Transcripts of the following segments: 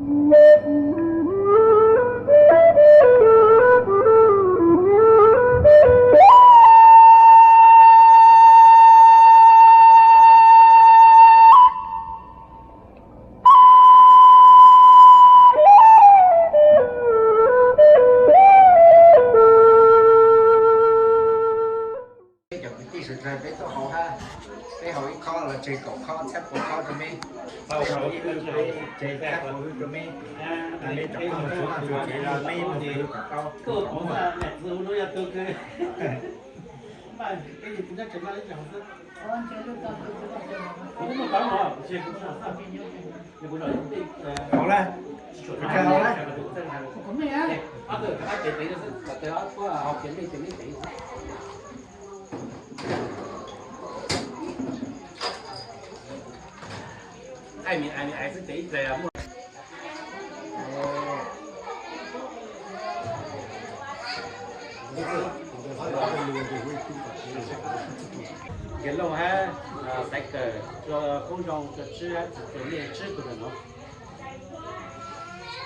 Cov kwv tij sawv daws peb tuaj haus hab, peb haus ib khob los tseg kaum khob txhiab pua khob rau meb, peb haus ib hwj peb tseg txhiab pua hwj rau meb. Meb cov khob mus txug vaj txug tsev los meb mus txug kom tau. Haus na, haus na. Nkiag Looj hab Xaiv Kawm, Koob Zoo, Tswb, Txwv Txuas, nej tswb tug ntawm no.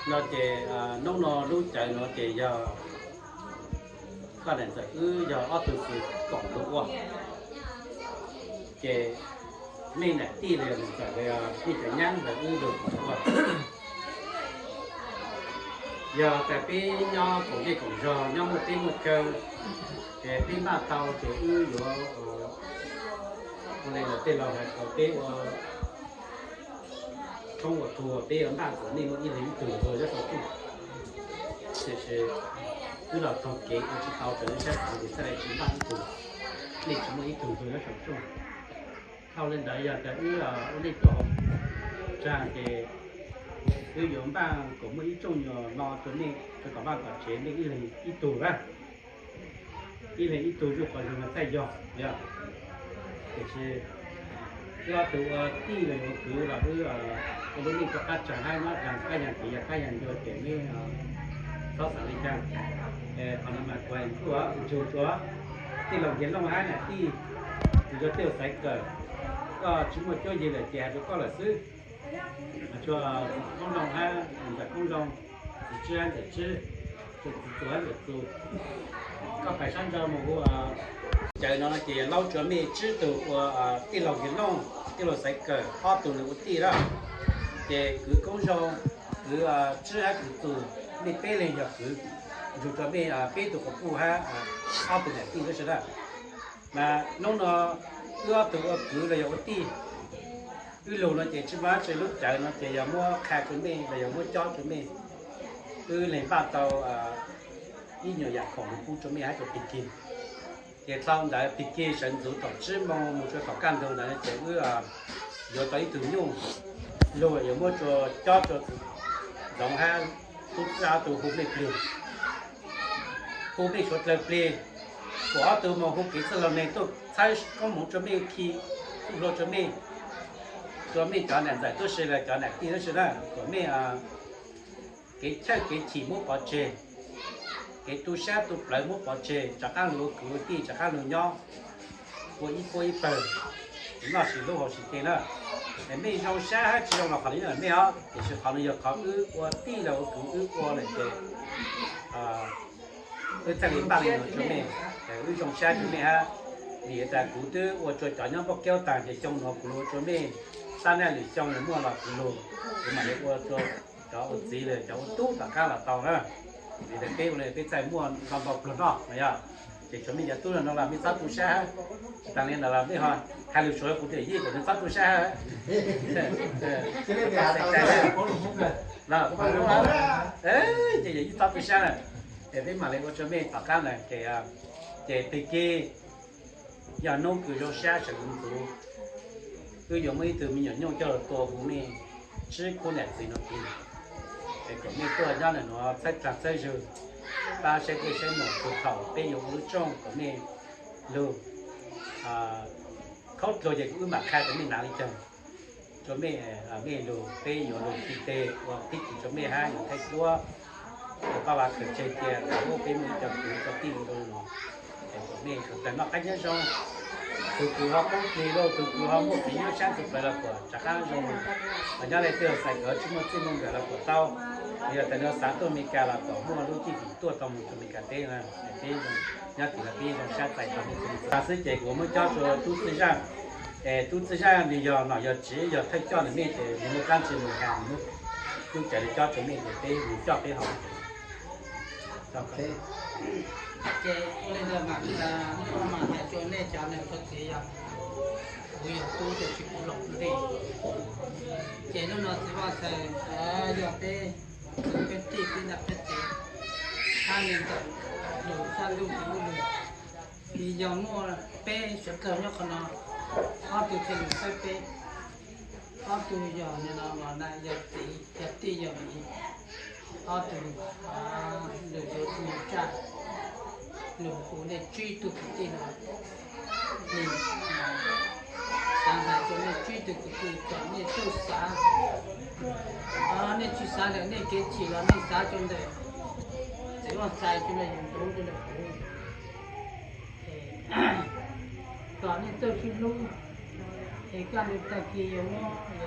No ces hnub no lub cawv no ces yog koj niam ntxawm wb yog ob tug xwm kom lug ua. Ces mej niam tij los yog niam ntxawm los yog mej cov nyab ntawm wb lug kom lug ua. Yog tas peb nyob koom zej koom zog, nyob muaj teb muaj chaw, ces peb npaj tau ces wb yuav ua li lawv tej laus hais kom peb ua tshoob ua tug, peb yuav npaj kom nej muaj ib leeg ib tug ntxuag nyob saum rooj. Tiam sis wb los taug kev ua tsis tau raws lub siab xav ces txhaj le tsis npaj ib tug, nej tsis muaj ib tug ntxuag nyob saum rooj. Dhau li ntawd yog tas wb ua nej tuaj haus tsag ces wb yuav npaj kom muaj ib rooj nyuag no rau nej, rau tom vaj tom tsev nej ib leeg ib tug na. Ib leeg ib tug zuj qhov zug no txhaj yog, yog. Tiam sis wb ob tug ua tij los ua kwv los wb ua lub neej rau qab tsag hab nyob dag qab yag kev yag qab yag ncua ces nej txhob xav li cas. Qhov no mas kuv hais ntsug rua tij laug Nkiag Looj hab niam tij, ntsug tij laug Xaiv Kawm, koj tsis muaj cuab yig lawm ces hais rau koj lawm xwb. Tsuas Koob Zoo hab ntxawm Koob Zoo, Txwv Tswb hab ntxawm Tswb, Txwv Txuas hab ntxawm Txus, koj pais sab nraud mus hu. Cawv no ces laub rua mej tsib tug ua tij laug Nkiag Looj, tij laug Xaiv Kawm, ob tug nws ua tij lawm. Ces kwv Koob Zoo, kwv Tswb hab kwv Txus, mej peb leeg yog kwv, ntsug rua mej peb tug quas puj hab ob tug niam tij lub sawv daws. Mas hnub no wb ob tug ua kwv los yog ua tij, wb lug no ces tsis muaj dab tsi, lub cawv no ces yog muab qha rua mej los yog muab cob rua mej. Wb leeg npaj tau ib nyuag yam khoom mus pub rua mej hab rua pig kig. Ces dhau ntawd pig kig sawv ntxuv thaum tsib moos mus rua thaum kaj ntug ntawd ces wb yuav tau ib tug nyuj lug yuav muab rua cob rua Txwv Ntxoov hab Tub Txwj ob tug hu mej plig, hu mej suav dlawg plig, kuas ob tug moog hu kev txwj laug neeg tuaj txhawb koob hmoov rua mej, khi txuj hlua rua mej, rua mej cov nam ntxawm tub se los cov nam tij tub se na, kuas mej kev chawj kev chim muab pov tseg, kev tu sab tu plawv muab pov tseg, rov qaab lug ua kwv ua tij, rov qaab lug nyob ua ib puab ib pawg, noj sis hlub haus sis cev na. Es mej zoo sab hab tsi zoo los qhov nuav yog mej os, tiam sis qhov nuav yog qhov wb ua tij los ua kwv wb ua lawm ces wb txhaj le npaj li no rua mej. Wb zoo sab rua mej hab, vim tas kuv twb ua rua cov nyob npauj kaub taag ces xyoo nuav kuv lug ua rua mej, sab naj lwm xyoo yuav muaj los kuv lug, kuv mam le ua rua cov ua txiv los cov ua tub tom qab los tau na. Vim tas peb ua le peb txhaj muaj nto nto pluag noj no yog. Ces tsuas mej cov tub no los mej txhob tu sab hab, taag le ntawd los mej ho hais lus suav kuv tus yij kom nws txhob tu sab hab. Ces yog ib txhob tu sab na, ces peb mam le ua rua mej tom qab ntawd. Ces pig kig yog nub kws zoo sab sawv ntxuv, wb yuav muaj ib tug me nyuam nyuj coj lug tua hu mej tsib khub nam txiv no plig, es kom mej tuaj nyob ntawm nuav txhawb txag txhawb zug, pab saib dlej saib num txug thaum peb yuav ua lub rooj kom mej lug. Khaub dluag ces wb mam qha rua mej nav le caag, rua mej, mej lug peb yuav lug ti teg ua pib kig rua mej hab yuav thaij duab, yuav pab vav khaws tseg tias thaum ub peb muaj ib co kwv cov tij ua dua le nuav. Es kom mej suav dlawg noj qab nyob zoo, Tus kws ho poob kis lauj, tus kws ho muaj kev nyuaj sab txug plawv los kuas rov qab zoo. Los nyob li tej xais nkawd tsis muaj txij muaj nkawm los kuas tau. Yog tas nws xav tuaj Amelikas los kuas muaj lub cib fim tuaj tau mus rua Amelikas teb na. Peb nyob tim no peb zoo sab txais tau nej txhua tus xwb ces kuv muab cob rua tub Txwj Zaj. Es tub Txwj Zaj nws yog nom yog tswv yog thawj coj nws nej ces nws muaj kab ntsig mus has nws muab lub cawv li cob rua nej ces peb mus coj peb haus. Ces ua li ntawd mas, mas hais rua nej cov niam txiv yog, kuv yog tub ces tsis pub los kuv li. Ces hnub no txiv Vaj Xaws yog peb, peb tij peb nam peb txiv, hab li ntawd lug sab ntuj lug lug, vim yog muaj peb suav dlawg nyob qhov no, ob tug txhia lug saib peb, ob tug yog no los na yog txiv yog tij yog miv, ob tug lug yuav tug tsaj, lug hu nej tsib tug kwv tij no, xaav hais rua nej tsib tug kwv tij kom nej txawj xav, nej tsis xav ntawm nej kev chim los nej xav rua ntawm txiv Vaj Xaws rua ntawm yawg Ntxoov rua ntawm kuv, kom nej txawj sib hlub, es kaj ntug tag kis yawg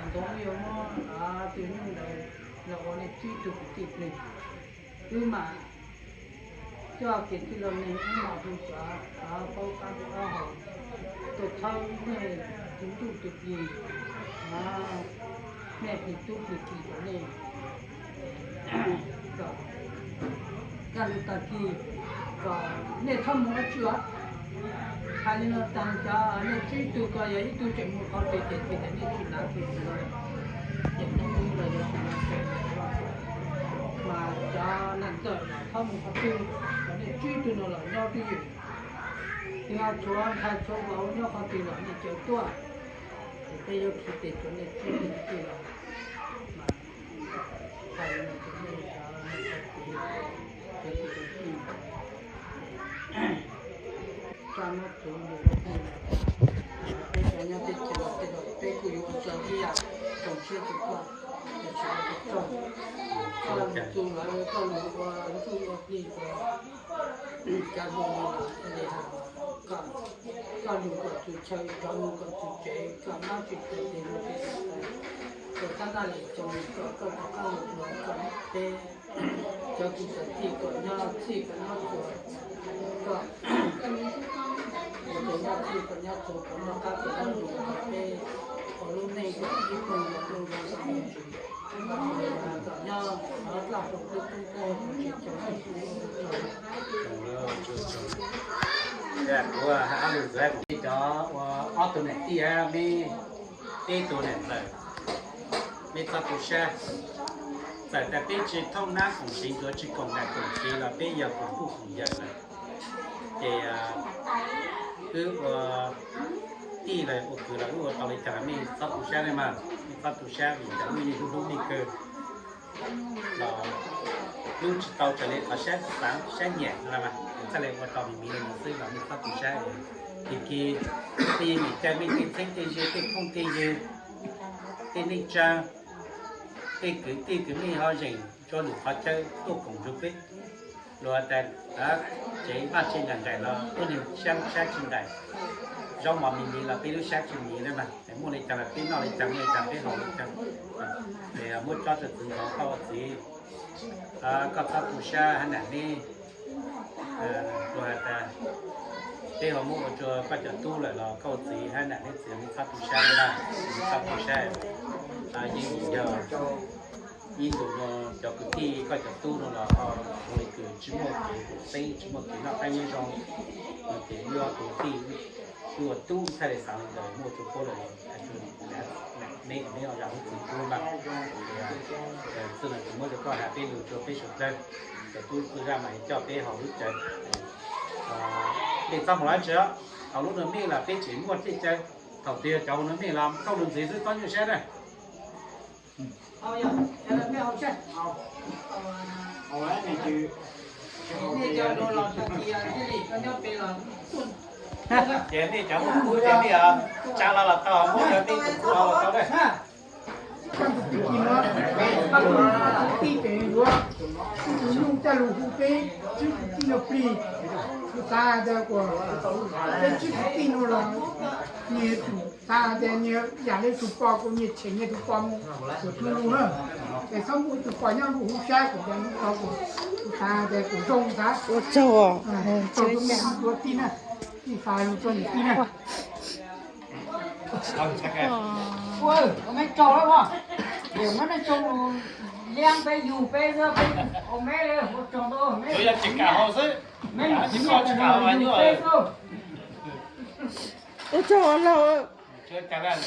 Ntxoov yuav muab tug nyuj ntawd los ua nej tsib tug kwv tij plig. Wb mam coj kev tij laug neeg wb mam hu cov paub qab paub hau tuaj thawb nej tus ntuj tus plig, nej plig tub plig ki rau nej, kom kaj ntug tag kis kom nej txhob mus dab tsi os. Hais li no tas cov nej tsib tug ko yog ib tug tseem mus qhov twg ces txhais tias nej tsis nav txhua tus no, ces hnub ntawd yuav tsis nav txhua tus. Mas cov neeg txawj los txhob mus qhov twg, cov nej tsib tug no los nyob twj ywm, tsis ho tshuav ntshai tshuav vauv nyob qhov twg los nej caw tuaj, ces peb yuav khi tes rau nej tsib tug kwv tij los mas hais li no rau nej cov niam cov txiv, cov kwv cov tij, tsa muab txuv lug lug, peb cov nyob teb chaws los tej zaum peb kuj yuav ua tsaug ib yam, tsoom tshiab tsoom koj, tab sis ua tsaug, koj lug txug lawv, koj lug ua ntsuj ua plig rau cov hluas no los li has, koj lug kom txug chaw, rov mus kom txug tsev, koj nyob tsis tau tes mus tsis tau taw, koj tab naj li cov, koj rov qab lug dua, koj peb cov kwv cov tij kom nyob txhij kom nyob txhua, koj nyob txhij kom nyob txhua, kom noj qab kom nyob zoo, kom peb ua lub neej kom ib koog zoo, koog zoo kom mus tsis, kom nyob txaj hau peb tub peb tsis cov tsis tau. Kuv hais ob lus ntxiv, kuv cov ua ob tug niam tij, meb peb tug niam ntxawm, meb txhob tu sab. Txawm tas peb tsis thooj nab koom siv, ntxuav tsis koom nais koom siv los peb yog koom puj koom yawm lawm. Ces wb ua tij los ua kwv los wb ua tau li cas los mej txhob tu sab li mas, mej txhob tu sab vim cas wb yeej hlub hlub mej kawg. Los hlub tsis tau raws li qhov sab xav sab nyiam no mas txhaj le ua tau miv miv li no xwb los mej txhob tu sab. Ces kis tej niam cawm mej tej txheeb tej ze, tej phooj tej ywg, tej neej tsa, tej kwv tij kwv mej ho zeem rua lwm qhov chaw tuaj koom nrug peb. Luag tas tsev vaj tsev nqaim nqaim los tuab neeg sab sab tsis nqaim, zaub mov miv miv los peb lub sab tsis miv na mas, muaj li cas los peb noj li cas, muaj li cas peb haus li cas. Ces muab cob rua txiv ntxov koj ua txiv, koj txhob tu sab hab nam neb. Luag has tas peb ho muab ua rua koj cov tub lawm los koj ua txiv hab nam neb txiv mej txhob tu sab na, mej txhob tu sab. Yeej yog ib ntus no cov kwv tij koj cov tub no los zoo li kws tsis muaj kev xeeb tsis muaj kev noj qab nyob zoo, ces wb ob tug tij, wb ua tub txhaj le xaav li ntawd, muaj rua puab lawm, neb kom neb zam lub txim pub mas. Txij no kuv muab rua koj has peb lug rua peb suav dlawg, cov tub txwj zaj mas coj peb haus lub cawv. Mej txhob mus dab tsi, haus lub no mej los peb tseem muaj tej cawv, thaum twg yog cov no mej los thauj lug ntxiv xwb txhob nyuaj sab na. Ces nej cov muaj kub ces nej tsa los los tau, muab cov nej tus kub los los tau na. Coj tus tij no, coj tus tij ces yuav tus nyuj coj lug hu peb tsib tus tij no plig. Kuv xav hais tias kuas peb tsib tus tij no los nyias tsum xav hais tias nyias yam li tus pos kuas nyias tshem nyias tus pos mus kuas tug lug na. Es txhob muaj tus pos nyob lug hu saib kuas cov lub tau kuas, kuv xav hais tias kuv zoo xav. Ua tsaug, tsaug tus me ob tug tij na, tij xav lug txog niam tij na. Ua, ua me tsaug lawm os. Niam muab nej tsaug lus liab peb yug peb xwb, peb ua me li ua tsaug ntau me. Yuav tsis kam haus xwb. Me tsis kam haus yug peb xwb. Ua tsaug laug. Tsis ua cas ntawd,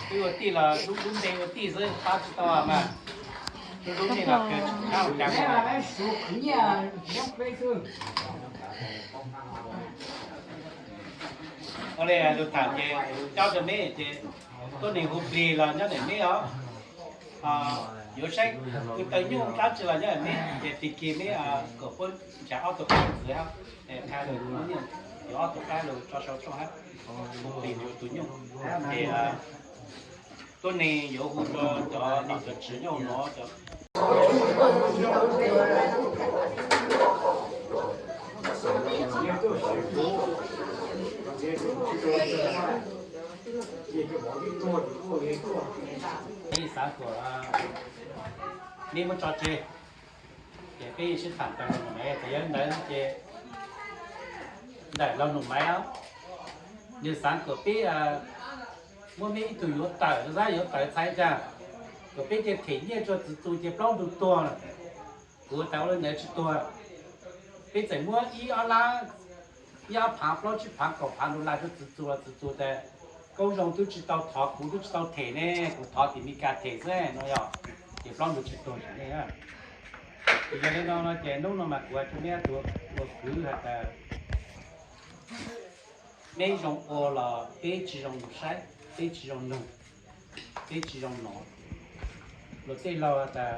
twb ua tij los dub dub npe ua tij xwb, pab tsis tau mas. Dub dub npe los kawg tsis tau cas. Ua li lus tham ces cob rau neb ces tuab neeg hu plig los nyob ntawm neb os. Yuav saib kwv taw nyuj dab tsi los nyob ntawm neb ces tig kiag neb kom puab nrhiav ob tug qab ntxiv, qha lus, yuav ob tug qab lus tso sau tshooj hab, hu plig rua tus nyuj. Ces tuab neeg yuav hu rua cov nom cov tswv nyob hauv no cov. Peb xav kom neb muab tso tseg, ces peb sib tham rau laug Nus Maiv, ces yog li ntawd ces ntawm laug Nus Maiv os, nws xav kom peb muab peb ib tug yuav tawm, xav yuav tawm txhais cas, kom peb cia them nyiaj rua txwv txu cia plaub ntug tuag. Kuv tas ua li ntawd tsis tuag, peb txawm muab ib ob lab, ib ob phav plaub tsib phav kaum phav dollar rua txwv txu los txwv txu tas, koj zoo twb tsis tau thov, kuv twb tsis tau them ne, kuv thov tim Meskas them xwb no yog, ces plaub ntug tsis tuag ne. Ces yog li no no ces hnub no mas kuv hais rau neb ua kwv has tas neb zoo ua los peb tsis zoo saib, peb tsis zoo nug, peb tsis zoo nov. Luag tej laug has tas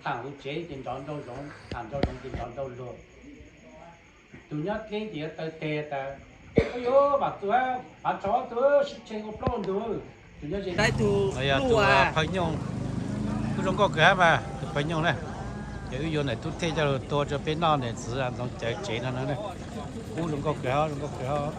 tham hauv tsev ces nrov nraug zoov, tham nraug zoov ces nrov nraug luag. Tus nyob dleb ces yuav taw teg tas, yuav vam txug hab, phav tsho ob tug sib tseg ua plaub ntug. Tus nyob ze, yog tus phaw nyooj, kub zoo nkauj kawg hab mas tus phaw nyooj na. Ces wb yuav ntawm tub thej coj lug tua rua peb noj ntawm txwv ntxoov cawv tsev no na. Kub zoo nkauj kawg, zoo nkauj kawg.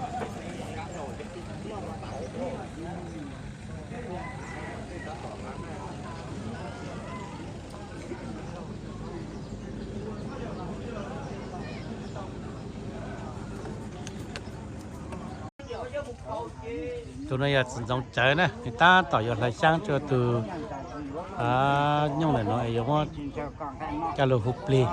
Tus no yog txiv ntxoov cawv na, nws tab tom yuav hlawv xyaab rua tus nyooj ntawm no es yuav muab coj lug hu plig.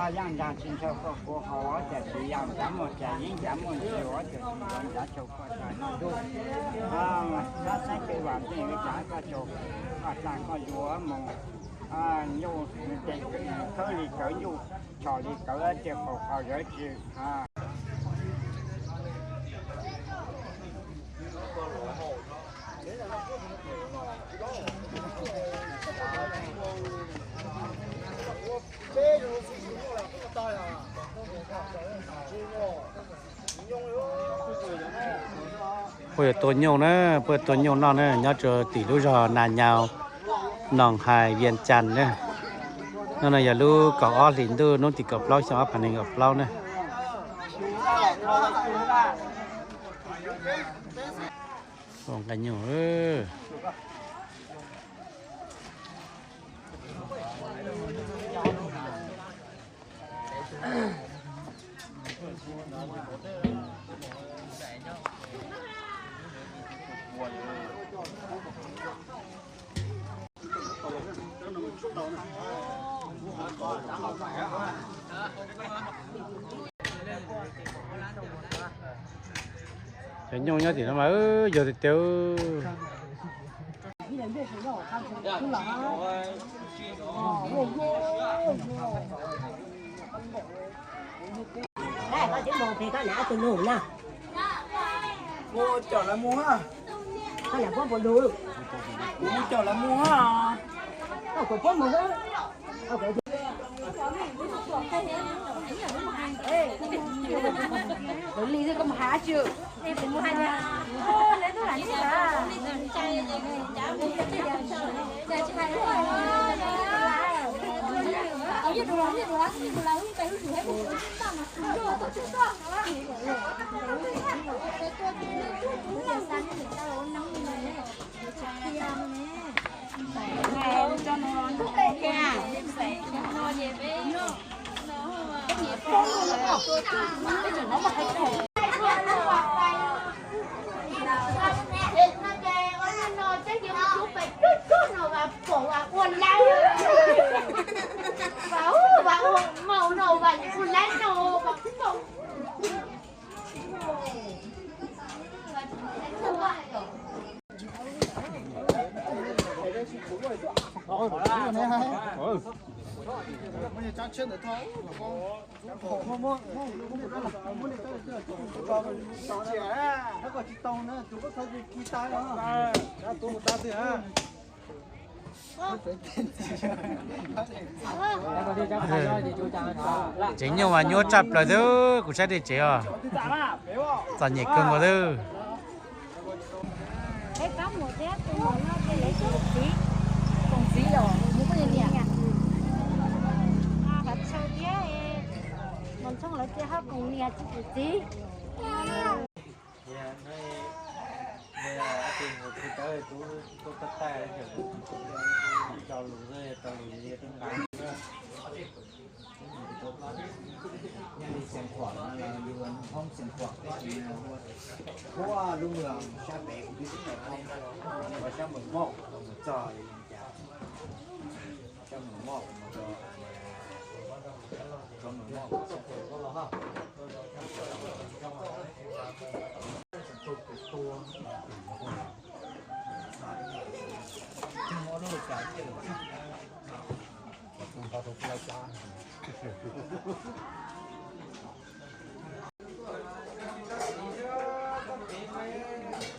Puab yuav tua nyooj na, puab yuav tua nyooj noj na, nyob rua tim lub zog Nas Nyas, Noos Hais, Vias Cas na. Nub no yog lub kaum ob hlis ntuj, hnub tim kaum plaub xyoo ob phav nees nkaum plaub na. Nqa nyooj. Cov nyooj nyob tim no mas yog tiag tiag. Mus cawm lawv mus ha. Mus cawm lawv mus ha. Li koj mus hais tsi. Tsev nyuj mas nyuaj tshaj plaws xwb, kuv saib tej tsev os, txom nyem kawg nkaus xwb. Peb pab mus thiab, tus muam no ces lawv cov txiv, koom txiv los mus poj niam, Hav Tshau thiab Mos Ntxhoo lawv ces ho koom niam tsis koom txiv.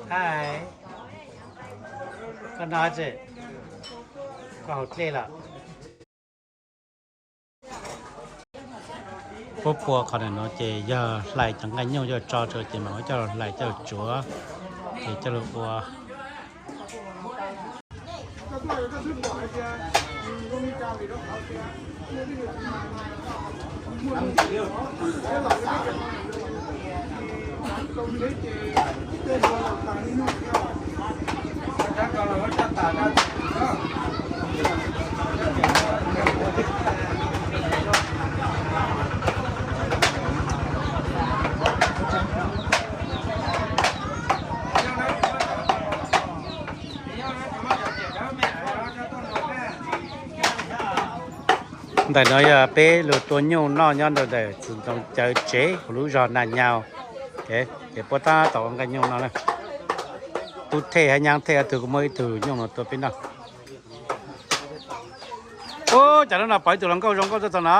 Hais, koj no tsis, koj haus dlej los? Puab pua qhov ntawm no ces yog hlais cov nqaij nyuj coj tso rau ces mam coj los hlais coj los tsuav, ces coj los ua. Ntawm no yog peb lug tua nyuj noj nyob ntawm txiv ntoo cawv tsev hauv lub zog Nas Nyau. Ces puab tab tom ua nqaij nyuj no na. Tub Thej hab Nyab Thej ob tug kuj muaj ib tug nyuj no tua peb noj. Ub, cas lub no pom ib tug hluas nkauj zoo nkauj tuaj txog no.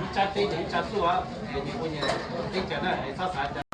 Ib tsab teb ces ib tsab tuaj, es nyias ua nyias teb chaws na, es txhob xav